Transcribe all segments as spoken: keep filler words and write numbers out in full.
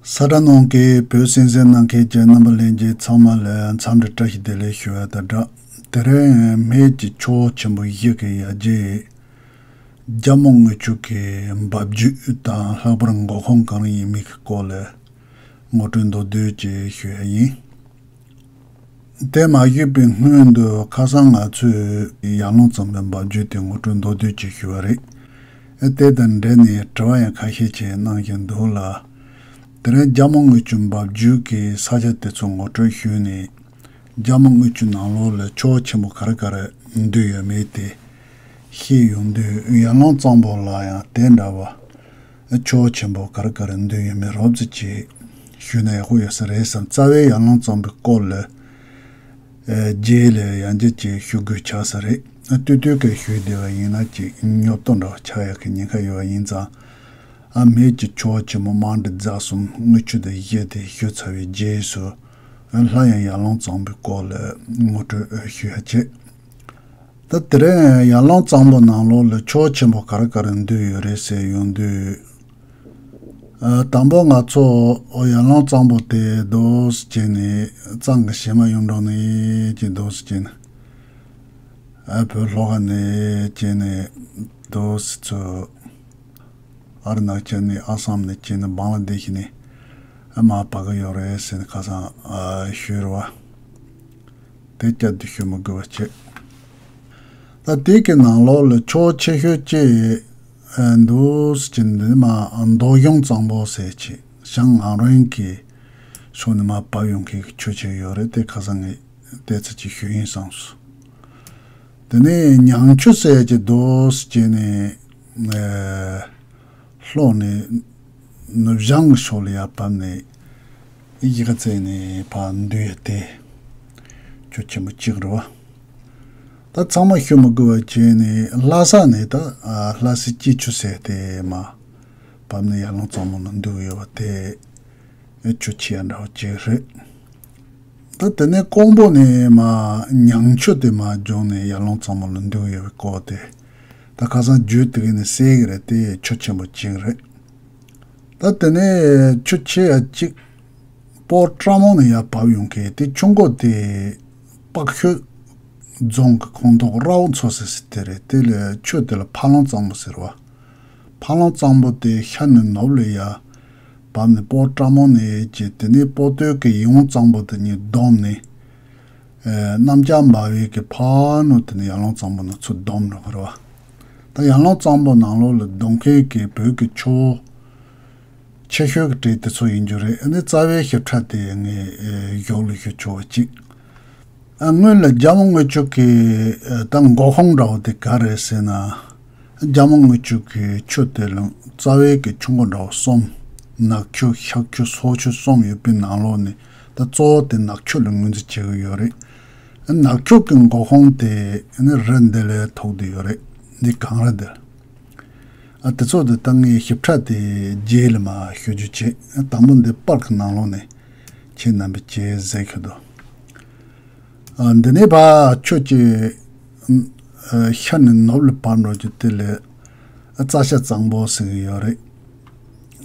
ས་ཁྲ་ནང་གི་བོད་གསན་གཟིགས་གནང་མཁན་གྱི་རྣམ་པ་ལྷན་རྒྱས་ཚང་མ་ལ་འཚམས་འདྲི་བཀྲ་ཤིས་བདེ་ལེགས་ཞུ་བ་དང་སྦྲགས། དེ་རིང་སྨད་ཀྱི་ཆོས་ཆེན་པོ་བཞི་གི་ཡ་གྱལ་རྒྱལ་མོ་རྔུལ་ཆུ་གི་འབབ་རྒྱུད་དང་ལྷག་པར་འགོ་ཁུངས་གང་ཡིན་མིན་གྱི་སྐོར་ལ་ངོ་སྤྲོད་མདོར་བསྡུས་ཅིག་ཞུ་ཡ་ཡིན། དེ་མ་ཞུས་པའི་སྔོན་དུ་ཁ་སང་ང་ཚོས་ཡར་ཀླུང་གཙང་པོའི་འབབ་རྒྱུད་དེ་ངོ་སྤྲོད་མདོར་བསྡུས་ཅིག་ཞུས་པ་རེད། ཨེ་དེ་དང་འབྲེལ་ནས་དྲི་བ་ཡང་ཁ་ཤས་ཅིག་གནང་བཞིན་འདུག་ལ། དེ་རིང་རྒྱལ་མོ་རྔུལ་ཆུ་འབབ་རྒྱུད་ཀྱི་ས་ཆ་དེ་ཚོ་ངོ་སྤྲོད་ཞུས་ནས། རྒྱལ་མོ་རྔུལ་ཆུ་ནང་ལོགས་ལ་ཆོས་ཆེན་པོ་ག་རེ་ག་རེ་འདུས་ཡོད་མེད་དེ་ཤེས་ཡོང་དུས། ཡར་ཀླུང་གཙང་པོ་ལ་ཡང་དེ་འདྲ་བ་ཆོས་ཆེན་པོ་ག་རེ་ག་རེ་འདུས་ཡོད་མེད་རོབ་ཙམ་ཅིག་ཞུས་ན་ཡག་པོ་ཡོད་ས་རེད་བསམ། རྩ་བའི་ཡར་ཀླུང་གཙང་པོའི་སྐོར་ལ་རྗེས་ལ་ཡང་བསྐྱར་ཅིག་ཞུ་དགོས་ཆགས་ས་རེད། ཨ་ཏུས་ཏུས་ཀ་ཞུས་བསྡད་པ་ཡིན་ན་ཅིག་ཉོབ་ཏོ་འདྲ་བ་ཆགས་ཡག་གི་ཉེན་ཁ་ཡོད་པ་ཡིན་ཙང་། ཨ་སྨད་ཀྱི་ཆོས་ཆེན་པོ་རྨ་འབྲི་རྫ་གསུམ་རྔུལ་ཆུ་དང་བཞི་དེ་ཞུས་ཚར་བའི་རྗེས་སུ། ཨ་སླར་ཡང་ཡར་ཀླུང་གཙང་པོའི་སྐོར་ལ་ངོ་སྤྲོད་ཞུ་ཡ་བྱེད། ད་དེ་རིང་ཡར་ཀླུང་གཙང་པོ་ནང་ལོགས་ལ་ཆོས་ཆེན་པོ་ག་རེ་ག་རེ་འདུས་ཡོད་རེད་ཟེར་ཡོང་དུས། ཨ་དང་པོ་ང་ཚོ་ཡར་ཀླུང་གཙང་པོ་དེ་རྡོ་སུ་བྱས་ནས་གཙང་གི་བྱེ་མ་གཡུང་དྲུང་ནས་ཀྱི་རྡོ་སུ་བྱས་ནས། ཨ་བོད་ལྷོ་ཁ་ནས་བྱས་ནས་རྡོ་སུ་ཚོ། ཨ་རུ་ནག་ཆ་ནས་ཨ་སམ་ནས་བྱས་ནས་བང་ལ་དེ་ཤི་ནས་ཨ་མ་བ་ག་ཡོད་རེད་ཟེར་ནས་ཁ་སང་ཨ་ཞུས་རེད་བ། དེ་བསྐྱར་དུ་ཞུ་མི་དགོས་པ་བྱས། ད་དེ་གི་ནང་ལོགས་ལ་ཆོས་ཆེ་ཤོས་ཅིག་ཨ་འདུག་སེ་བྱས་འདི་མ་མདོ་གཞུང་གཙང་པོ་ཟེར་ཅིག་ཞང་ངག་དབང་གི་ཕྱོགས་ནས་མར་བབས་ཡོང་མཁན་གྱི་ཆོས་ཆེ་ཡོད་རེད། དེ་ཁ་སང་ངས་ཏོག་ཙམ་ཅིག་ཞུས་ཡིན་བསམས་སོང་། དེ་ནས་ཉང་ཆུ་ཟེར་གྱི་རྡོ་སུ་བྱས་ནས་ཨ་ལྷོ་ནས་ནུབ་བྱང་གི་ཕྱོགས་ལ་ཡར་བབས་ནས་གཞིས་ཀ་རྩེ་ནས་ཕར་འདུས་ཡ་དེ་ཆུ་ཆེན་པོ་གཅིག་རེད་བ། ད་ཚང་མ་ཞུ་མི་དགོས་པ་བྱས་ནས་ལྷ་ས་ནས་ད་ལྷ་སའི་སྐྱིད་ཆུ་ཟེར་དེ་མར་བབས་ནས་ཡར་ཀླུང་གཙང་པོ་ནང་འདུས་ཡོད་པ་དེ། ཨེ་ཆུ་ཆེ་ཡ་འདྲ་བ་ཅིག་རེད། ད་དེ་ནས་ཀོང་པོ་ནས་མར་ཉང་ཆུ་དེ་མར་རྒྱུགས་ནས་ཡར་ཀླུང་གཙང་པོ་ལ་འདུས་ཡོད་པའི་སྐོར་དེ། ད་ཁ་སང་རྒྱུད་དེ་ག་ནས་གསལ་གི་རེད། དེ་ཆུ་ཆེན་པོ་ཅིག་རེད། ད་དེ་ནས་ཆུ་ཆེ་ཡ་གཅིག་སྤོ་བྲག་མོ་ནས་ཡར་བབས་ཡོང་མཁན་དེ་ཆུ་མགོ་དེ་སྤག་ཤོད་རྫོང་གི་ཁོངས་གཏོགས་ར་བོ་མཚོ་ཟེར་ཟེར་དེ་རེད། དེ་ལས་ཆུ་དེ་ལ་ཕ་ལོང་གཙང་པོ་ཟེར་བ། ཕ་ལོང་གཙང་པོ་དེ་ཤར་ནས་ནུབ་ལ་ཡར་བབས་ནས་སྤོ་བྲག་མོ་ནས་ཀྱི་དེ་ནས་སྤོ་སྟོད་ཀྱི་ཡིད་འོང་གཙང་པོ་དེ་གཉིས་བསྡོམས་ནས་ཨེ་གནམ་ལྕགས་འབར་བའི་གི་ཕར་ནུབ་དེ་ནས་ཡར་ཀླུང་གཙང་པོ་ནང་ཚུར་བསྡོམས་འགྲོ་གི་རེད་བ། ད་ཡར་ཀླུང་གཙང་པོ་ནང་ལོགས་ལ་སྡོད་མཁན་གྱི་བོད་ཀྱི་ཆོས་ཆེ་ཤོས་ཀྱི་གྲས་དེ་ཚོ་ཡིན་རྒྱུ་རེད། ཨ་ནི་རྩ་བའི་ཞིབ་ཕྲ་དེ་ངས་ཨེ་གཞུག་ལ་ཞུ་ཆོག་པ་ཅིག་ཨ་སྔོན་ལ་རྒྱལ་མོ་རྔུལ་ཆུ་གི་ཨ་ད་འགོ་ཁུངས་འདྲ་བོ་དེ་ག་རེད་ཟེར་ན། རྒྱལ་མོ་རྔུལ་ཆུ་གི་ཆུ་དེ་ལ་རྩ་བའི་གི་ཆུ་མགོ་འདྲ་བོ་གསུམ། ནག་ཆུ་ཤག་ཆུ་སོག་ཆུ་གསུམ་ཡོད་པའི་ནང་ལོགས་ནས་ད་གཙོ་བོ་དེ་ནག་ཆུ་ལ་ངོས་འཛིན་བྱེད་ཀྱི་ཡོད་རེད། ནག་ཆུ་གི་འགོ་ཁུངས་དེ་ནི་རི་འདི་ལ་ཐུག་བསྡད་ཡོད་རེད། འདི་གངས་རི་འདི། ཨ་དེ་ཚོ་དེ་ད་ངས་ཞིབ་ཕྲ་དེ་རྗེས་ལ་མར་ཞུ་རྒྱུ་བྱེད། དང་པོ་འདི་པར་གི་ནང་ལོགས་ནས་ཁྱེད་རྣམ་པས་ཅིག་གཟིགས་ཤོག་དང་། ཨ་འདི་ནས་ཕར་ཆུ་གཅིག་ཨ་ཤར་ནས་ནུབ་ལ་བབས་འགྲོ་རྒྱུ་དེ་ལ་ཨ་རྩྭ་ཤ་གཙང་པོ་ཟེར་གྱི་ཡོད་རེད།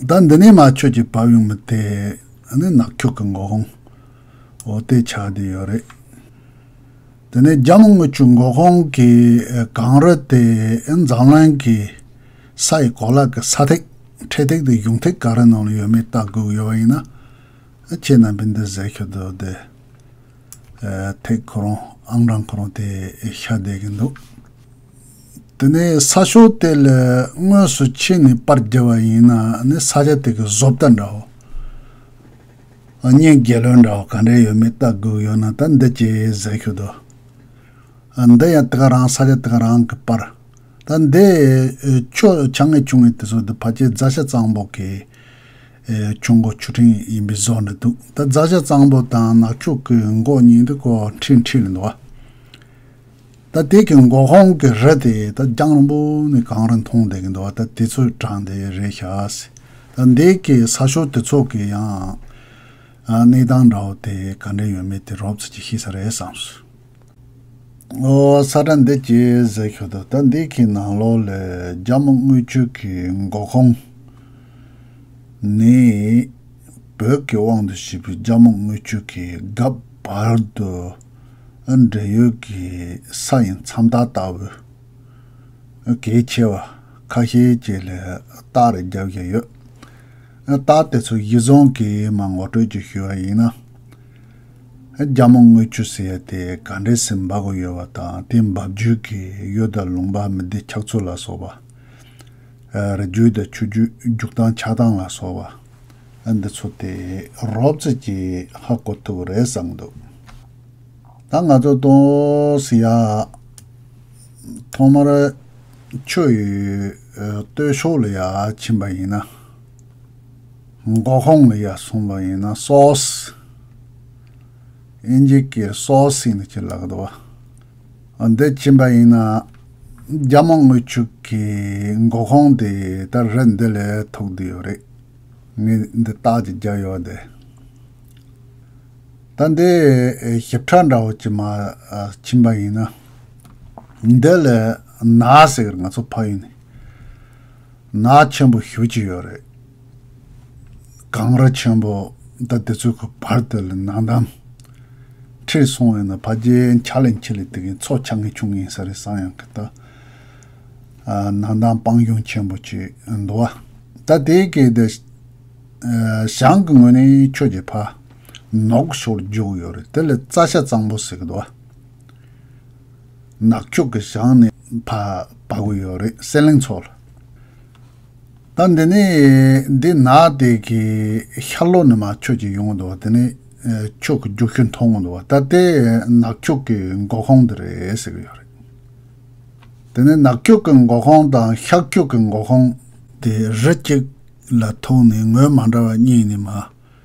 ད་འདི་ནས་མར་ཆུ་གཅིག་བབས་ཡོང་མི་དེ་ཨ་ནི་ནག་ཆུ་གི་འགོ་ཁུངས་འོ་དེ་ཆགས་བསྡད་ཡོད་རེད། དེ་ནས་རྒྱལ་མོ་རྔུལ་ཆུ་འགོ་ཁུངས་ཀྱི་ཨེ་གངས་རི་དེ་ཨེ་འཛམ་གླིང་གི་ས་ཡི་གོ་ལ་གི་ས་ཐིག་འཕྲེད་ཐིག་དེ་གཞུང་ཐིག་ག་རེ་ནང་ལ་ཡོད་མེད་ལྟ་དགོས་ཡོད་པ་ཡིན་ན། ཨེ་ཁྱེད་རྣམ་པས་འདི་གཟིགས་ཤོག་དང་དེ། ཨེ་ཐིག་ཁོ་རང་ཨང་གྲངས་ཁོ་རང་དེ་ཤར་བསྡད་ཀྱི་འདུག་དེ་ནས་ས་ཕྱོགས་དེ་ལ་དངོས་སུ་ཕྱིན་ནས་པར་བརྒྱབ་པ་ཡིན་ན་ནི་ས་ཆ་དེ་གི་བཟོ་ལྟ་འདྲ་བོ། ཨ་སྙན་རྒྱལ་ལོན་འདྲ་བོ་ག་འདྲ་ཡོད་མེད་ལྟ་དགོས་ཡོད་ན་ད་འདི་ཅིག་གཟིགས་ཤོག་དང་། ཨ་འདི་ཡང་དེ་ག་རང་ས་ཆ་དེ་ག་རང་གི་པར། ད་འདི་ཨེ་ཆུ་ཆུང་ངུ་ཆུང་ངུ་དེ་ཚོ་འདི་ཕལ་ཆེར་རྫ་ཤ་གཙང་པོ་གི་ཨེ་ཆུ་མགོ་ཆུ་ཕྲན་ཡིན་པའི་བཟོ་འདྲ་འདུག་ད་རྫ་ཤ་གཙང་པོ་དང་ནག་ཆུ་གི་མགོ་གཉིས་འདི་ཀོ་འཁྲིལ་འཁྲིལ་ལ་འདུག་བ། ད་དེ་གི་འགོ་ཁུངས་ཀྱི་རི་དེ་ད་རྒྱང་རིང་པོ་ནས་གངས་རི་མཐོང་བསྡད་ཀྱི་འདུག་བ། ད་དེ་ཚོའི་གྲངས་དེ་རེད་ཤག་ད་འདི་གི་ས་ཕྱོགས་དེ་ཚོ་གི་ཡང་ཨ་གནས་སྟངས་འདྲ་བོ་དེ་ག་འདྲ་ཡོད་མེད་དེ་རོབ་ཙམ་ཅིག་ཤེས་ས་རེད་བསམས་སོང་། ཨོ་ས་ཁྲ་འདི་ཅིག་གཟིགས་ཤོག་དང་། ད་འདི་གི་ནང་ལོགས་ལ་རྒྱལ་མོ་རྔུལ་ཆུ་གི་འགོ་ཁུངས་ནི་ བོད་ཀྱི་དབང་དུ་བྱས་པའི་རྒྱ་མི་དངུལ་ཆུ་གིས་རྒྱབ་བར་དུ་འབྲེལ་ཡོད་ཀྱི་ས་ཡི་མཚམས་རྟགས་ལྟ་བུ་གལ་ཆེ་བ་ཁ་ཤས་ཅིག་ལ་རྟགས་རེ་བརྒྱབ་བཞག་ཡོད། རྟགས་དེ་ཚོ་གཞི་བཟུང་གིས་མར་ངོ་སྤྲོད་ཅིག་ཞུ་བ་ཡིན་ན། རྒྱ་མི་དངུལ་ཆུ་ཟེར་ཡ་དེ་ག་འདྲས་སེ་འབབ་དགོས་ཡོད་པ་དང་དེ་འབབ་རྒྱུ་གི་ཡུལ་དང་ལུང་པ་མི་སྡེ་ཆགས་ཚུལ་ལ་སོགས་པ། རི་རྒྱུད་དང་ཆུ་རྒྱུད་རྒྱུག་སྟངས་ཆགས་སྟངས་ལ་སོགས་པ། འདི་ཚོ་དེ་རོབ་ཙམ་གྱིས་ཧ་གོ་ཐུབ་རེད་བསམ་འདུག་ད་ང་ཚོ་ཏོག་ཙམ་ཡ་ཐོག་མར་ཆུ་ཡི་སྟོད་ཕྱོགས་ལ་ཡ་ཕྱིན་པ་ཡིན་ན། འགོ་ཁུངས་ལ་ཡ་སོང་བ་ཡིན་ན་སོ་སི། ཨིན་ཇི་སྐད་སོ་སི་ཟེར་ནས་ཅིག་ལབ་འདུག་བ། འདི་ཕྱིན་པ་ཡིན་ན་རྒྱ་མི་དངུལ་ཆུ་གི་འགོ་ཁུངས་དེ་ད་རི་འདི་ལ་ཐུག་བསྡད་ཡོད་རེད། ངས་འདི་རྟགས་ཅིག་བརྒྱབ་ཡོད་དེ། ད་འདི་ཞིབ་ཕྲ་འདྲ་བོ་ཅིག་མར་ཕྱིན་པ་ཡིན་ན། འདི་ལ་ནགས་ཟེར་གི་ང་ཚོ་ཕ་ཡུལ་ནས། ནགས་ཆེན་པོ་ཞེ་པོ་ཅིག་ཡོད་རེད། གངས་རི་ཆེན་པོ་ད་དེ་ཚོའི་གི་བར་དེ་ལ་ནགས་འདམ། ཁྲིད་སོང་ཡིན་ན་ཕ་རྒྱལ་འཁྱག་ལ་འཁྱིལ་ལ་དེ་གི་མཚོ་ཆགས་ངེས་ཆུང་ངེས་ས་རེད་བསམ་ཡང་གི་ད། ནགས་འདམ་སྤང་ལྗོངས་ཆེན་པོ་ཅིག་འདུག་བ། ད་དེའི་གི་དེ་བྱང་གི་ངོས་ནས་ཆུ་ཅིག་ཕར་ནུབ་ཕྱོགས་རྒྱུག་ཡོད་རེད། དེ་ལ་རྩྭ་ཤ་གཙང་པོ་ཟེར་གི་འདུག་བ། ནག་ཆུ་གི་བྱང་ནས་ཕར་བབས་ཀྱི་ཡོད་རེད་སེ་ལེང་མཚོ་ལ། ད་འདི་ནས་འདི་ནགས་དེ་གི་ཤར་ལྷོ་ནས་མར་ཆུ་ཅིག་ཡོང་གི་འདུག་བ། དེ་ནས་ཆུ་གི་རྒྱུག་ཤུལ་མཐོང་གི་འདུག་བ། ད་དེ་ནག་ཆུ་གི་འགོ་ཁུངས་དེ་རེད་ཟེར་གི་ཡོད་རེད། དེ་ནས་ནག་ཆུ་གི་འགོ་ཁུངས་དང་ཤར་ཆུ་གི་འགོ་ཁུངས་དེ་རི་གཅིག་ལ་ཐུག་ནས་ངོས་མ་འདྲ་བ་གཉིས་ནས་མར་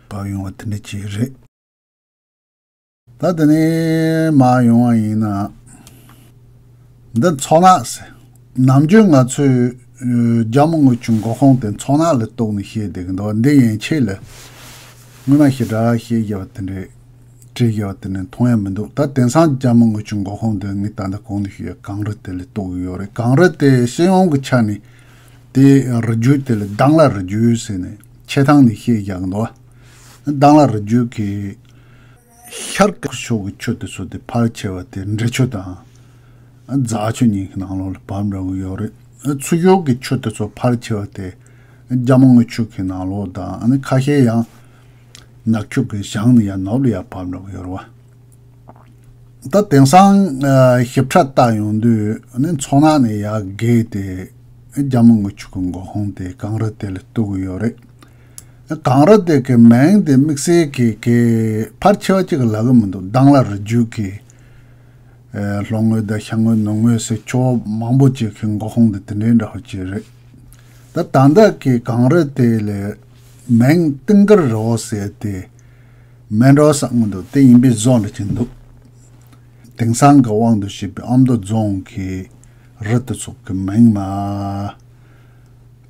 བབས་ཡོང་བ་དེ་འདྲ་ཅིག་རེད། ད་དེ་ནས་མར་ཡོང་བ་ཡིན་ན། འདི་མཚོ་ནགས་ཟེར། ནམ་རྒྱུན་ང་ཚོས་རྒྱ་མི་དངུལ་ཆུ་འགོ་ཁུངས་དེ་མཚོ་ནགས་ལ་གཏུགས་ནས་བཤད་བསྡད་ཀྱི་འདུག་བ། འདི་ཡན་ཆད་ལ་སྔོན་མ་ཞེ་དྲག་བཤད་བཞག་པ་དེ་འདྲས་བྲིས་བཞག་པ་དེ་འདྲས་མཐོང་ཡ་མི་འདུག་ད་དེང་སང་རྒྱ་མི་དངུལ་ཆུ་འགོ་ཁུངས་དེ་ངས་ད་ལྟ་གོང་དུ་ཞུས་པའི་གངས་རི་དེ་ལ་གཏུགས་ཀྱི་ཡོད་རེད། གངས་རི་དེ་སྤྱི་ཡོངས་ཀྱི་ཆ་ནས་དེ་རི་རྒྱུད་དེ་ལ་དྭང་བླངས་རི་རྒྱུད་ཟེར་ནས་ཆེ་ཐང་ནས་བཤད་བཞག་གི་འདུག་བ། དྭང་བླངས་རི་རྒྱུད་ཀྱི་ཤར་གྱི་ཕྱོགས་ཀྱི་ཆུ་དེ་ཚོ་དེ་ཕལ་ཆེ་བ་དེ་འབྲི་ཆུ་དང་རྫ་ཆུ་གཉིས་ཀྱི་ནང་ལོགས་ལ་བབས་འགྲོ་གི་ཡོད་རེད། ཚུར་ཤོར་གྱི་ཆུ་དེ་ཚོ་ཕལ་ཆེ་བ་དེ་རྒྱ་མི་དངུལ་ཆུ་གི་ནང་ལོགས་དང་ཨ་ནི་ཁ་ཤས་ཡང་ནག་ཆུ་གི་བྱང་ནས་ཡར་ནུབ་ལ་ཡར་བབས་འགྲོ་གི་ཡོད་རེད་བ། ད་དེང་སང་ཨ་ཞིབ་ཕྲ་བལྟ་ཡོང་དུས་ཨ་ནི་མཚོ་ནགས་ནས་ཡར་བརྒལ་ཏེ་རྒྱ་མི་དངུལ་ཆུ་གི་འགོ་ཁུངས་དེ་གངས་རི་དེ་ལ་གཏུགས་གི་ཡོད་རེད། གངས་རི་དེ་གི་མིང་དེ་དམིགས་བསལ་གྱི་གི་ཕལ་ཆེ་བ་ཅིག་ལབ་གི་མི་འདུག་དྭང་བླངས་རི་རྒྱུད་ཀྱི་ཨེ་ལྷོ་ངོས་དང་ཤར་ངོས་ནུབ་ངོས་སུ་ཕྱོགས་མང་པོ་ཅིག་གི་འགོ་ཁུངས་དེ་དེ་འདྲའི་འདྲ་བོ་ཅིག་རེད། ད་ད་ལྟ་གི་གངས་རི་དེ་ལ་མིང་ཏིང་དཀར་རི་བོ་ཟེར་ཏེ་མེད་འགྲོ་བསམ་གི་འདུག་དེ་ཡིན་པའི་བཟོ་འདྲ་ཅིག་འདུག་དེང་སང་གི་དབང་དུ་བྱས་པའི་ཨ་མདོ་རྫོང་གི་རི་དེ་ཚོ་གི་མིང་མ།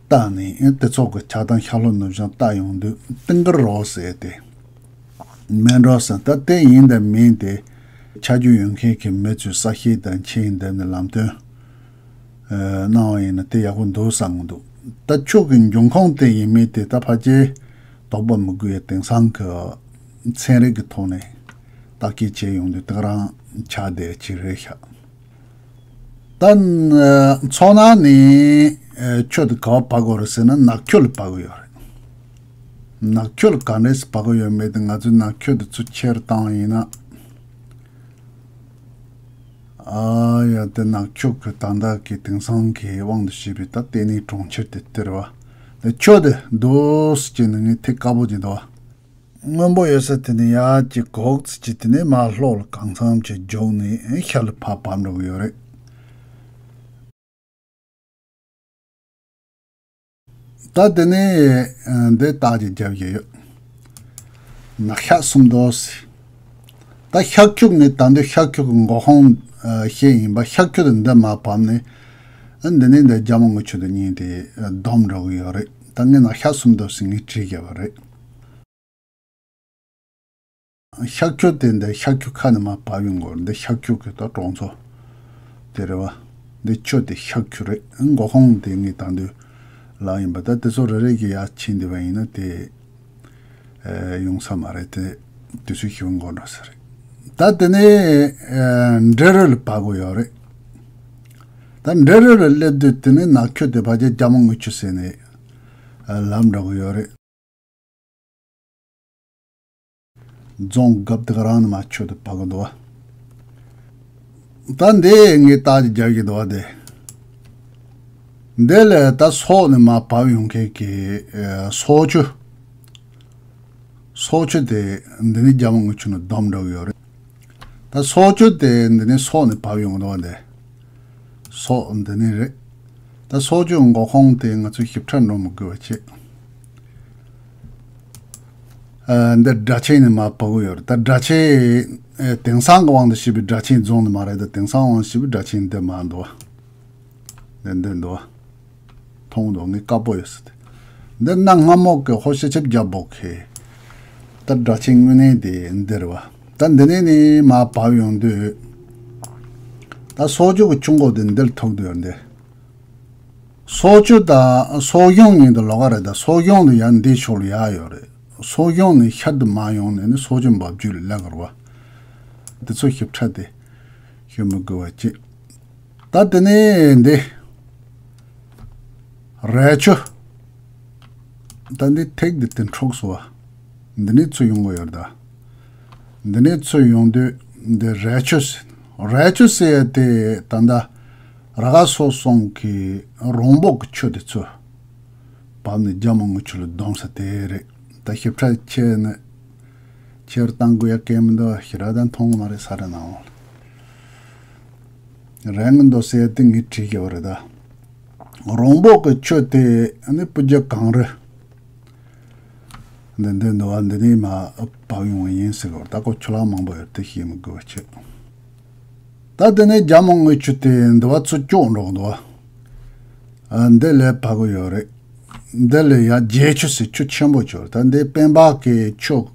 བལྟས་ནས་ཨེ་དེ་ཚོ་གི་ཆགས་སྟངས་ཤར་ལྷོ་ནུབ་བྱང་བལྟ་ཡོང་དུས་ཏིང་དཀར་རི་བོ་ཟེར་ཏེ་མེད་འགྲོ་བསམ། ད་དེ་ཡིན་དང་མིན་དེ་ཆ་རྒྱུས་ཡོད་མཁན་གྱི་མི་ཚོས་གསལ་བཤད་དང་ཆེད་འདེབས་ནས་ལམ་སྟོན་ཨེ་གནང་བ་ཡིན་ན་དེ་ཡག་པོ་འདུག་བསམ་གི་འདུག་ད་ཆུ་གི་འབྱུང་ཁུངས་དེ་ཡིན་མིན་དེ་ད་ཕལ་ཆེར་དོགས་པ་མི་དགོས་ཡ་དེང་སང་གི་ཚན་རིག་གི་ཐོག་ནས་བརྟག་དཔྱད་བྱས་ཡོང་དུས་དེ་ག་རང་ཆགས་བསྡད་ཅིག་རེད་ཤག་ད་མཚོ་ནགས་ནས་ཆུ་དེ་ག་པར་བབས་དགོས་རེད་ཟེར་ན་ནག་ཆུ་ལ་བབས་དགོས་ཡོད་རེད། ནག་ཆུ་ལ་ག་འདྲས་སེ་བབས་དགོས་ཡོད་མེད་དེ་ང་ཚོས་ནག་ཆུ་དེ་ཚུར་ཁྱེར་བཏང་བ་ཡིན་ན། ཨ་ཡ་དེ་ནག་ཆུ་གི་ད་ལྟ་གི་དེང་སང་གི་དབང་དུ་བྱས་པའི་ད་ལྟེ་གནས་གྲོང་ཁྱེར་དེ་དེ་རེད་བ། དེ་ཆུ་དེ་འདུག་སེ་བྱས་ནས་ངས་ཐིག་དཀར་པོ་ཅིག་འདུག་བ། སྔོན་པོ་ཡོད་ས་དེ་ནས་ཡར་ཅིག་གོག་ཙམ་ཅིག་དེ་ནས་མར་ལྷོ་ལ་གང་འཚམ་ཅིག་རྒྱུགས་ནས་ཤར་ལ་ཕར་བབས་འགྲོ་གི་ཡོད་རེད། ད་དེ་ནས་འདི་རྟགས་ཅིག་རྒྱབ་ཀྱི་ཡོད། ནག་ཤར་སུམ་མདོ་ཟེར། ད་ཤར་ཁྱུག་ནི་ད་འདི་ཤར་ཁྱུག་གི་འགོ་ཁུངས་བཤད་ཡིན་པ། ཤར་ཁྱུག་དེ་འདི་མར་བབས་ནས་འདི་ནས་འདི་རྒྱ་མི་དངུལ་ཆུ་དེ་གཉིས་དེ་བསྡོམས་འགྲོ་གི་ཡོད་རེད། ད་ངས་ནག་ཤར་སུམ་མདོ་ཟེར་ངས་བྲིས་བཞག་པ་རེད། ཤར་ཁྱུག་དེ་འདི་ཤར་ཁྱུག་ཁ་ནས་མར་བབས་ཡོང་གི་རེད། འདི་ཤར་ཁྱུག་གི་ད་གྲོང་ཚོ་དེ་རེད་བ། འདི་ཆུ་དེ་ཤར་ཁྱུག་རེད། འགོ་ཁུངས་དེ་ངས་ད་འདི་ལབ་ཡིན་པ། ད་དེ་ཚོ་རེ་རེ་གི་ཡར་ཕྱིན་བསྡད་པ་ཡིན་ན་དེ་ ཡོང་ས་མ་རེད་དེ། དུས་ཚོད་ཞིག་འགོར་འགྲོ་ས་རེད། ད་དེ་ནས་འབྲས་རུ་ལ་བབས་དགོས་ཡོད་རེད། ད་འབྲས་རུ་ལ་སླེབས་དུས་དེ་ནས་ནག་ཆུ་དེ་ཕལ་ཆེར་རྒྱ་མོ་རྔུལ་ཆུ་ཟེར་ནས་ལབ་འགྲོ་གི་ཡོད་རེད། རྫོང་རྒབ་དེ་ག་རང་ནས་མར་ཆུ་དེ་བབས་གི་འདུག་བ། ད་འདི་ངས་རྟགས་ཅིག་རྒྱག་གི་འདུག་བ། དེ་འདི་ལས་ད་སོག་ནས་མར་བབས་ཡོང་མཁན་གྱི་ཨ་སོག་ཆུ། སོག་ཆུ་དེ་འདི་ནས་རྒྱ་མོ་རྔུལ་ཆུ་ནས་བསྡོམས་འགྲོ་གི་ཡོད་རེད། ད་སོག་ཆུ་དེ་འདི་ནས་སོག་ནས་བབས་ཡོང་གི་འདུག་བ། འདི་སོག་འདི་ནས་རེད། ད་སོག་ཆུ་འགོ་ཁུངས་དེ་ང་ཚོ་ཞིབ་ཕྲ་འགྲོ་མི་དགོས་པ་བྱེད། ཨ་འདི་སྦྲ་ཆེན་ནས་མར་བབས་ཀྱི་ཡོད་རེད། ད་སྦྲ་ཆེན་ཨ་དེང་སང་གི་དབང་དུ་བྱས་པའི་སྦྲ་ཆེན་རྫོང་ནས་མར་རེད། ད་དེང་སང་དབང་དུ་བྱས་པའི་སྦྲ་ཆེན་འདི་མར་འདུག་བ། འདི་འདི་འདུག་བ། མཐོང་འདུག་ངས་དཀར་པོ་ཡོད་ས་དེ། འདི་གནའ་སྔ་མོ་གི་ཧོར་སྤྱི་ཁྱབ་རྒྱལ་པོ་གི་ད་སྦྲ་ཆེན་དངོས་གནས་དེ་འདི་རེད་བ། ད་འདི་ནས་ནི་མར་བབས་ཡོང་དུས་ད་སོག་ཆུ་གི་ཆུ་འགོ་དེ་འདིར་ཐུག་འདུག་ཡོད་འདི། སོག་ཆུ་དང་སོག་གཞོང་གཉིས་དེ་ལོགས་ཀ་རེད། ད་སོག་གཞོང་དེ་ཡར་འདི་ཕྱོགས་ལ་ཡར་ཡོད་རེད། སོག་གཞོང་ནས་ཤར་དུ་མར་ཡོང་ནས་ནི་སོག་ཆུ་འབབ་རྒྱུད་ལ་སླེབས་ཀྱི་རེད་བ། འདི་ཚོ་ཞིབ་ཕྲ་དེ་ཞུ་མི་དགོས་པ་བྱེད། ད་དེ་ནས་འདི་རས་ཆུ། ད་འདི་ཐིག་འདི་དེ་འཁྲུགས་སོང་བ། འདི་ནས་ཚུར་ཡོང་གི་ཡོད་རེད་ད། འདི་ནས་ཚུར་ཡོང་དུས་འདི་རས་ཆུ་ཟེར། རས་ཆུ་ཟེར་ཡ་དེ་ད་ལྟ་ར་ག་སོག་གསུམ་གྱི་རོང་འབོག་གི་ཆུ་དེ་ཚུར་བབས་ནས་རྒྱ་མོ་རྔུལ་ཆུ་ལ་བསྡོམས་ས་དེ་རེད། ད་ཞིབ་ཕྲ་ཁྱེད་ནི་ཁྱེད་བཏང་དགོས་ཡ་གལ་མི་འདུག་ཞེ་དྲག་ད་མཐོང་གི་མ་རེད། ས་ར་ནང་ལ་རས་ངན་འདུག་ཟེར་ཡ་དེ་ངས་བྲིས་ཀྱི་ཡོད་རེད་ད། རོང་འབོག་གི་ཆུ་དེ་ནི་སྤུ་རྒྱལ་གངས་རི། འདི་འདི་འདི་བ་འདི་ནས་མར་བབས་ཡོང་བ་ཡིན་ཟེར་གི་ཡོད། ད་ཁོ་ཆུ་ལྷག་མང་པོ་ཡོད་དེ་ཤེས་མི་དགོས་པ་བྱེད། ད་དེ་ནས་རྒྱ་མོ་རྔུལ་ཆུ་དེ་འདི་བ་ཚུར་སྐྱོག་འགྲོ་གི་འདུག་བ། འདི་ལས་བབས་གི་ཡོད་རེད། འདི་ལས་ཡར་རྗེ་ཆུ་ཟེར་ཆུ་ཆེན་པོ་ཅིག་ཡོད་རེད། ད་འདི་སྤེན་པ་གི་ཆུ།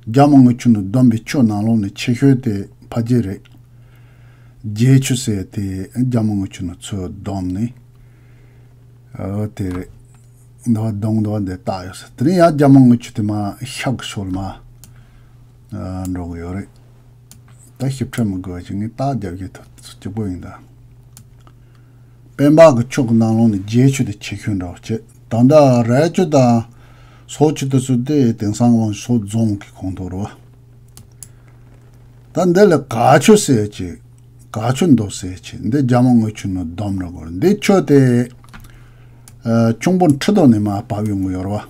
རྒྱ་མོ་རྔུལ་ཆུ་ནས་བསྡོམས་པའི་ཆུ་ནང་ལོགས་ནས་ཆེ་ཤོས་དེ་ཕ་རྗེ་རེད། རྗེ་ཆུ་ཟེར་དེ་རྒྱ་མོ་རྔུལ་ཆུ་ནས་ཚུར་བསྡོམས་ནས། ཨོ་དེ་རེད། འདི་བ་བསྡོམས་འདི་བ་འདི་བཏགས་ཡོད་ས། དེ་ནས་ཡར་རྒྱ་མོ་རྔུལ་ཆུ་དེ་མར་ཤར་གི་ཕྱོགས་ལ་མར་ཨ་འགྲོ་གི་ཡོད་རེད། ད་ཞིབ་ཕྲ་མི་དགོས་པ་བྱེད། ངས་རྟགས་རྒྱབ་ཀྱི་ཐུབ་གཅིག་པོ་ཡིན་ད། སྤེན་པ་གི་ཆུ་གི་ནང་ལོགས་ནས་རྗེ་ཆུ་དེ་ཆེ་ཤོས་འདྲ་བོ་བྱེད། ད་ལྟ་རས་ཆུ་དང་སོག་ཆུ་དེ་ཚོ་དེ་དེང་སང་དབང་སོག་རྫོང་གི་ཁོངས་གཏོགས་རེད་བ། ད་འདི་ལ་ག་ཆུ་ཟེར་གྱི། ག་ཆུ་འདུག་ཟེར་གྱི། འདི་རྒྱ་མོ་རྔུལ་ཆུ་ནས་བསྡོམས་འགྲོ་གི་རེད། འདི་ཆུ་དེ་ཨ་ཁྱུང་པོ་ཁྲི་ཐོག་ནས་མར་བབས་ཡོང་གི་ཡོད་རེད་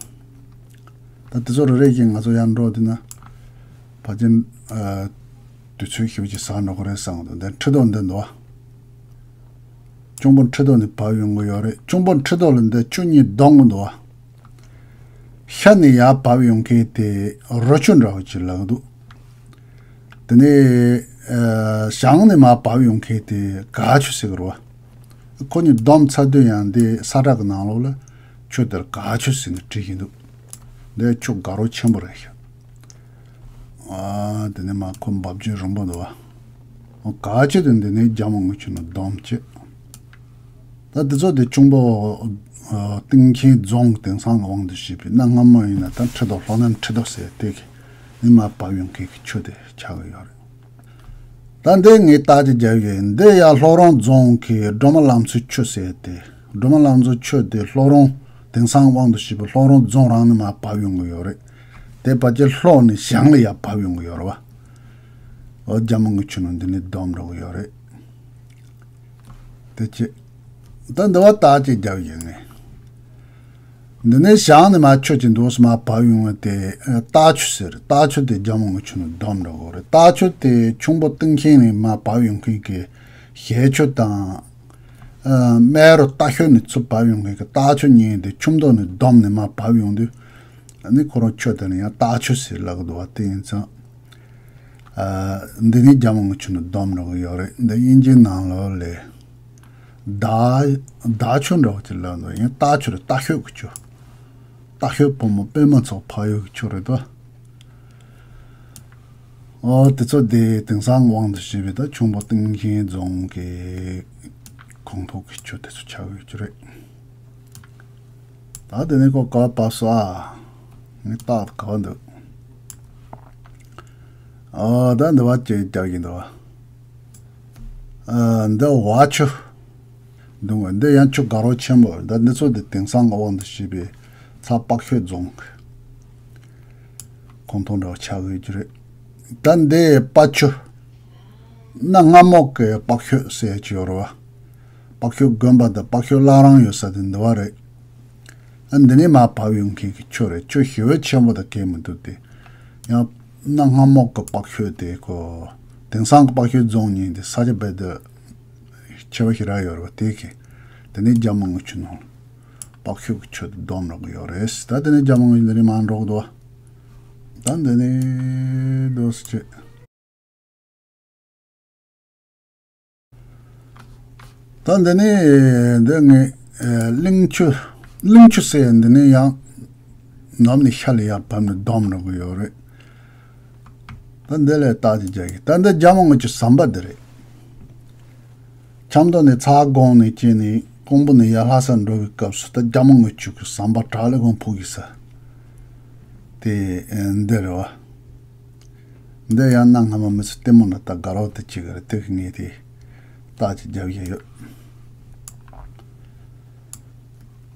བ། ད་དེ་ཚོ་རེ་རེ་བཞིན་ང་ཚོ་ཡར་འགྲོ་དུས་ན་ཕལ་ཆེར་ཨ་དུས་ཚོད་ཞེ་པོ་ཅིག་ཟག་འགྲོ་གི་རེད་བསམ་གི་འདུག་འདི་ཁྲི་ཐོག་འདི་འདུག་བ། ཁྱུང་པོ་ཁྲི་ཐོག་ནས་བབས་ཡོང་གི་ཡོད་རེད། ཁྱུང་པོ་ཁྲི་ཐོག་ལ་འདི་ཆུ་གཉིས་བསྡོམས་གི་འདུག་བ། ཤར་ནས་ཡར་བབས་ཡོང་མཁན་དེ་རོ་ཆུ་འདྲ་བོ་ཅིག་ལབ་ཀྱི་འདུག་དེ་ནས་ཨ་བྱང་ནས་མར་བབས་ཡོང་མཁན་དེ་ག་ཆུ་ཟེར་གི་རེད་བ། ཁོ་གཉིས་བསྡོམས་ཚར་དུས་ཡང་འདི་ས་བཀྲ་གི་ནང་ལོགས་ལ་ཆུ་དེར་ག་ཆུ་ཟེར་ནས་བྲིས་ཀྱི་འདུག་འདི་ཆུ་དགའ་རོགས་ཆེན་པོ་རེད་ཤག་ཨ་དེ་ནས་མར་ཁོ་འབབ་རྒྱུན་རིང་པོ་འདུག་བ། ག་ཆུ་དེ་འདི་ནས་རྒྱ་མོ་རྔུལ་ཆུ་ནས་བསྡོམས་བྱས། ད་འདི་ཚོ་དེ་ཁྱུང་པོ་ཨ་སྟེང་ཆེན་རྫོང་དེང་སང་གི་དབང་དུ་བྱས་པའི། གནའ་སྔ་མོ་ཡིན་ན་ད་ཁྲི་ཐོག་ལྷོ་ནུབ་ཁྲི་ཐོག་ཟེར་དེ་གི་ནས་མར་བབས་ཡོང་མཁན་གྱི་ཆུ་དེ་ཆགས་ཀྱི་ཡོད་རེད། ད་འདི་ངས་རྟགས་ཅིག་རྒྱབ་ཡོད། འདི་ཡར་ལྷོ་རོང་རྫོང་གི་སྒྲོལ་མ་ལང་ཚོའི་ཆུ་ཟེར་དེ། སྒྲོལ་མ་ལང་ཚོའི་ཆུ་དེ་ལྷོ་རོང་དེང་སང་དབང་དུ་བྱས་པའི་ལྷོ་རོང་རྫོང་རང་ནས་མར་བབས་ཡོང་གི་ཡོད་རེད། དེ་ཕལ་ཆེར་ལྷོ་ནས་བྱང་ལ་ཡར་བབས་ཡོང་གི་ཡོད་རེད་བ། འོ་རྒྱ་མོ་རྔུལ་ཆུ་ནས་འདི་ནས་བསྡོམས་འགྲོ་གི་ཡོད་རེད། དེ་ཅི། ད་འདི་བ་རྟགས་ཅིག་རྒྱབ་ཡོད་ངས། འདི་ནས་བྱང་ནས་མར་ཆུ་ཅིག་འདུག་སེ་མར་བབས་ཡོང་བ་དེ་ཨ་སྟག་ཆུ་ཟེར། སྟག་ཆུ་དེ་རྒྱ་མོ་རྔུལ་ཆུ་ནས་བསྡོམས་འགྲོ་གི་རེད། སྟག་ཆུ་དེ་ཁྱུང་པོ་སྟེང་ཆེན་ནས་མར་བབས་ཡོང་མཁན་གྱི་ཞལ་ཆུ་དང་། ཨ་སྨད་རུ་རྟ་ཤོད་ནས་ཚུར་བབས་ཡོང་མཁན་གྱི་སྟག་ཆུ་གཉིས་དེ་ཁྱུང་ཐོག་ནས་བསྡོམས་ནས་མར་བབས་ཡོང་དུས། ཨ་ནི་ཁོ་རང་ཆུ་དེ་ནི་ཡང་སྟག་ཆུ་ཟེར་ལབ་ཀྱི་འདུག་བ། དེ་ཡིན་ཙང་། ཨ་འདི་ནི་རྒྱ་མོ་རྔུལ་ཆུ་ནས་བསྡོམས་འགྲོ་གི་ཡོད་རེད། འདི་དབྱིན་ཇིའི་ནང་ལོགས་ལ་ཟླ་ཟླ་ཆུ་འདྲ་བོ་ཅིག་ལབ་འདུག་ཡང་སྟག་ཆུ་རེད། རྟ་ཤོད་ཀྱི་ཆུ། རྟ་ཤོད་བུ་མོ་པད་མ་མཚོ་ཕ་ཡུལ་གྱི་ཆུ་རེད་དོ། ཨོ་དེ་ཚོ་དེ་དེང་སང་དབང་དུ་བྱས་པའི་ད་ཁྱུང་པོ་སྟེང་ཆེན་རྫོང་གི་ཁོངས་གཏོགས་ཀྱི་ཆུ་དེ་ཚོ་ཆགས་ཡོད་ཀྱི་རེད། ད་དེ་ནས་ཁོ་ག་པ་ས། ངས་རྟགས་ག་བ་འདུག་ཨ་ད་འདི་བ་ཅིག་རྒྱག་གི་འདུག་ཨ་འདི་བ་ཆུ། འདུག་འདི་ཡང་ཆུ་དགའ་རོགས་ཆེན་པོ་རེད། ད་འདི་ཚོ་འདི་དེང་སང་གི་དབང་དུ་བྱས་པའི་ཚ་པགས་ཤོད་རྫོང་གི་ཁོངས་གཏོགས་འདྲ་བ་ཆགས་ཀྱི་ཡོད་རྒྱུ་རེད། ད་འདི་པ་ཆུ། གནའ་སྔ་མོ་གི་པགས་ཤོད་ཟེར་གྱི་ཡོད་རེད་བ། པགས་ཤོད་དགོན་པ་དང་པགས་ཤོད་བླ་བྲང་ཡོད་ས་དེ་འདི་བ་རེད། ཨ་འདི་ནས་མར་བབས་ཡོང་མཁན་གྱི་ཆུ་རེད། ཆུ་ཞེ་པོ་ཆེན་པོ་དང་གས་མི་འདུག་སྟེ། ཡང་གནའ་སྔ་མོ་གི་པགས་ཤོད་དེ་ཁོ། དེང་སང་གི་པགས་ཤོད་རྫོང་གཉིས་འདི་ས་ཆ་རྦད་དེ་ཁྱད་པར་ཞེ་དྲག་ཡོད་རེད་བ། དེ་གི་དེ་ནས་རྒྱ་མོ་རྔུལ་ཆུ་ནང་པགས་ཤོད་ཀྱི་ཆུ་དེ་སྡོམ་འགྲོ་གི་ཡོད་རེད། ད་དེ་ནས་རྒྱ་མོ་རྔུལ་ཆུ་འདི་ནས་མར་འགྲོ་གི་འདུག་ད་འདི་ནས་འགྲོ་སྲིད་ཅེས། ད་འདི་ནས་འདི་ངས་གླིང་ཆུ། གླིང་ཆུ་ཟེར་འདི་ནས་ཡང་ནུབ་ནས་ཤར་ལ་ཡར་བབས་ནས་སྡོམ་འགྲོ་གི་ཡོད་རེད། ད་འདི་ལས་རྟགས་ཅིག་རྒྱག་གི། ད་འདི་རྒྱ་མོ་རྔུལ་ཆུ་ཟམ་པ་འདི་རེད། ཆབ་མདོ་ནས་ཚ་སྒོང་ནས་སྐྱེས་ནས་ཀོང་པོ་ནས་ཡར་ལྷ་སར་འགྲོ་བའི་སྐབས་སུ་ད་རྒྱ་མོ་རྔུལ་ཆུ་གི་ཟམ་པ་བྲག་ལེབ་སྒང་ཕུག་གི་ས་དེ་འདི་རེད་བ། འདི་ཡང་གནའ་སྔ་མ་མི་ཚེ་ལྟད་མོ་ན་ད་དགའ་རོགས་དེ་གཅིག་རེད། དེ་གི་ངས་དེ་རྟགས་ཅིག་རྒྱབ་ཀྱི་ཡོད།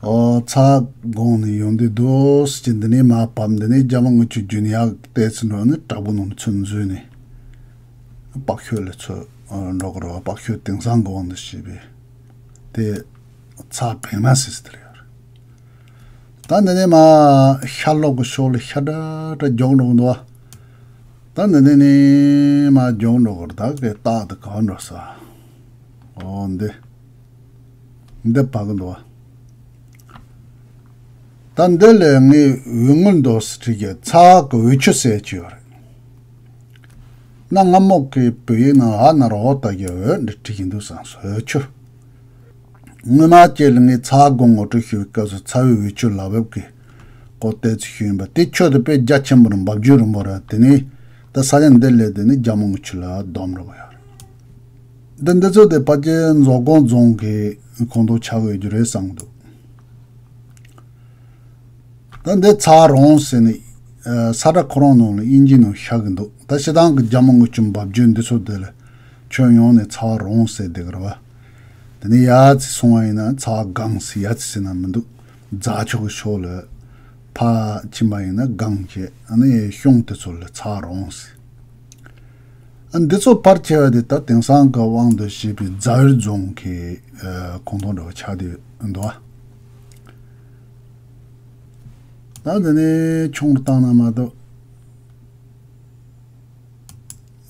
ཨོ་ཚ་སྒོང་ནས་ཡོང་དུས་རྡོ་སི་ཅི་འདི་ནས་མར་བབས། འདི་ནས་རྒྱ་མོ་རྔུལ་ཆུ་རྒྱུན་ཡག་བལྟས་ཚུལ་འགྲོ་ནི་བྲག་ཕུག་ནང་ཚུར་འཛུལ་ནས་པགས་ཤོད་ལ་ཚུར་འགྲོ་གི་རེད་བ། པགས་ཤོད་དེང་སང་གི་དབང་དུ་བྱས་པའི་དེ་ཚ་བེང་མ་ཟེར་ཟེར་དེ་རེད། ད་འདི་ནས་མར་ཤར་ལྷོ་གི་ཕྱོགས་ལ་ཤར་ཏྲ་ཏྲ་མགྱོགས་འགྲོ་གི་འདུག་བ། ད་འདི་ནས་ནི་མར་མགྱོགས་འགྲོ་གི་རེད། ད་གི་རྟགས་དེ་ག་བ་འགྲོ་ས། ཨོ་འདི། འདི་བབས་གི་འདུག་བ། ད་འདི་ལས་ངས་འོད་སྔོན་འདུག་ཟེར་བྲིས་ཀྱི་ཚ་གི་འོད་ཆུ་ཟེར་གྱི་ཡོད་རེད། གནའ་སྔ་མོ་གི་བོད་ཡིག་ནང་ཨ་ན་རོ་ད་གི་འོད་འདི་བྲིས་ཀྱི་འདུག་བསམ་སོང་། འོད་ཆུ། སྔོན་མ་སྐྱེས་ལ་ངས་ཚ་སྒོང་ངོ་སྤྲོད་ཞུ་བའི་སྐབས་སུ་ཚ་བའི་འོད་ཆུ་ལ་བབས་ཀྱི་སྐོར་བལྟས་ཚུལ་ཞུས་ཡིན་པ། དེ་ཆུ་དེ་དཔེ་རྒྱ་ཆེན་པོ་རེད། འབབ་རྒྱུན་རིང་པོ་རེད། དེ་ནས་ད་ས་ཆ་འདི་སླེབས་དེ་ནི་རྒྱ་མོ་རྔུལ་ཆུ་ལ་སྡོམ་འགྲོ་གི་ཡོད་རེད། འདི་འདི་ཚོ་དེ་ཕལ་ཆེར་མཛོ་སྒང་རྫོང་གི་ཁོངས་གཏོགས་ཆགས་ཡོད་རྒྱུ་རེད་བསམ་གྱི་འདུག་ད་འདི་ཚ་རོང་ཟེར་ནས་ཨ་ས་ཁྲ་ཁོ་རང་ནང་ལ་དབྱིན་ཇིའི་ནང་བཞག་གི་འདུག་ད་སྤྱིར་བཏང་གི་རྒྱ་མོ་རྔུལ་ཆུ་འབབ་རྒྱུན་འདི་ཚོ་དེ་ལ་ཁྱོན་ཡོངས་ནས་ཚ་བ་རོང་ཟེར་བསྡད་ཀྱི་རེད་བ། དེ་ནས་ཡར་ཙམ་སོང་བ་ཡིན་ན་ཚ་བ་སྒང་ཟེར། ཡར་ཙམ་ཟེར་ན་མི་འདུག་རྫ་ཕྱོགས་ཀྱི་ཕྱོགས་ལ་ཕར་ཕྱིན་པ་ཡིན་ན་སྒང་བྱས། ཨ་ནི་གཤོང་དེ་ཚོ་ལ་ཚ་བ་རོང་ཟེར། ཨ་འདི་ཚོ་ཕལ་ཆེ་བ་དེ་ད་དེང་སང་གི་དབང་དུ་བྱས་པའི་རྫ་ཡུལ་རྫོང་གི་ཨ་ཁོངས་གཏོགས་འདྲ་བ་ཆགས་བསྡད་འདུག་ད་འདི་ནས་ཆུང་རུ་བཏང་ན་མ་གཏོགས།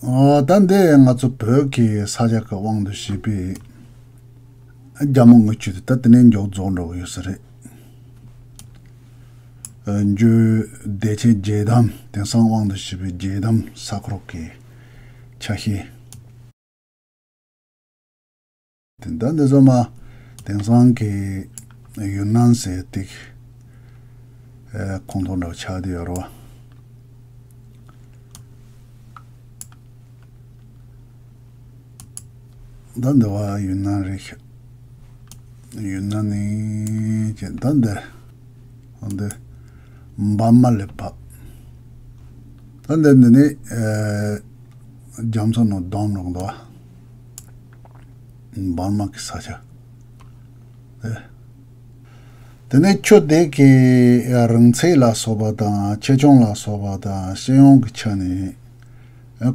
ཨ་ད་འདི་ང་ཚོ་བོད་ཀྱི་ས་ཆ་གི་དབང་དུ་བྱས་པའི་རྒྱ་མོ་རྔུལ་ཆུ་དེ་ད་དེ་ནས་མགྱོགས་རྫོགས་འགྲོ་གི་ཡོད་ས་རེད། ཨ་འཇུ་བདེ་ཆེན་རྒྱལ་དམ། དེང་སང་དབང་དུ་བྱས་པའི་རྒྱལ་དམ་ས་ཁོག་གི་ཆ་ཤས། དེ་ད་འདི་ཚོ་མ་དེང་སང་གི་ཡུན་ནན་ཟེར་ཏེ་ཨ་ཁོངས་གཏོགས་འདྲ་བ་ཆགས་བསྡད་ཡོད་རེད་བ། ད་འདི་བ་ཡུན་ནན་རེད་ཤག་ཡུན་ནན་ནི་ཅེ་ད་འདི་འདི་འབར་མ་ལ་བབས། ད་འདི་འདི་ནི་ཨ་རྒྱ་མཚོ་ནང་སྡོམ་རོགས་འདུག་བ། འབར་མ་གི་ས་ཆ་དེ། དེ་ནས་ཆུ་དེ་གི་རིང་ཚད་ལ་སོགས་པ་དང་ཆེ་ཆུང་ལ་སོགས་པ་དང་སྤྱི་ཡོངས་ཀྱི་ཆ་ནས་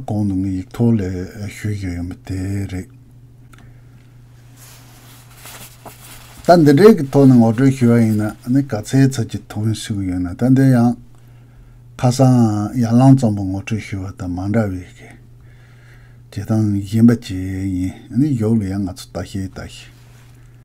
གོང་དུ་ངས་ཡིག་ཐོག་ལ་ཞུས་ཡོད་ཡོད་མི་དེ་རེད། ད་འདི་འདྲའི་གི་ཐོག་ནས་ངོ་སྤྲོད་ཞུ་བ་ཡིན་ན་ནི་ག་ཚད་ཚད་ཀྱི་ཐོག་ནས་ཞུ་གི་ཡོད་ན། ད་འདི་ཡང་ཁ་སང་ཡར་ལངས་ཙམ་པོ་ངོ་སྤྲོད་ཞུ་བ་དང་མ་འདྲ་བའི་གི་བྱེད་སྟངས་གཞན་པ་ཅིག་ཡིན། ནི་ཡོག་ལ་ཡང་ང་ཚོ་ལྟ་ཤེས་ལྟ་ཤེས།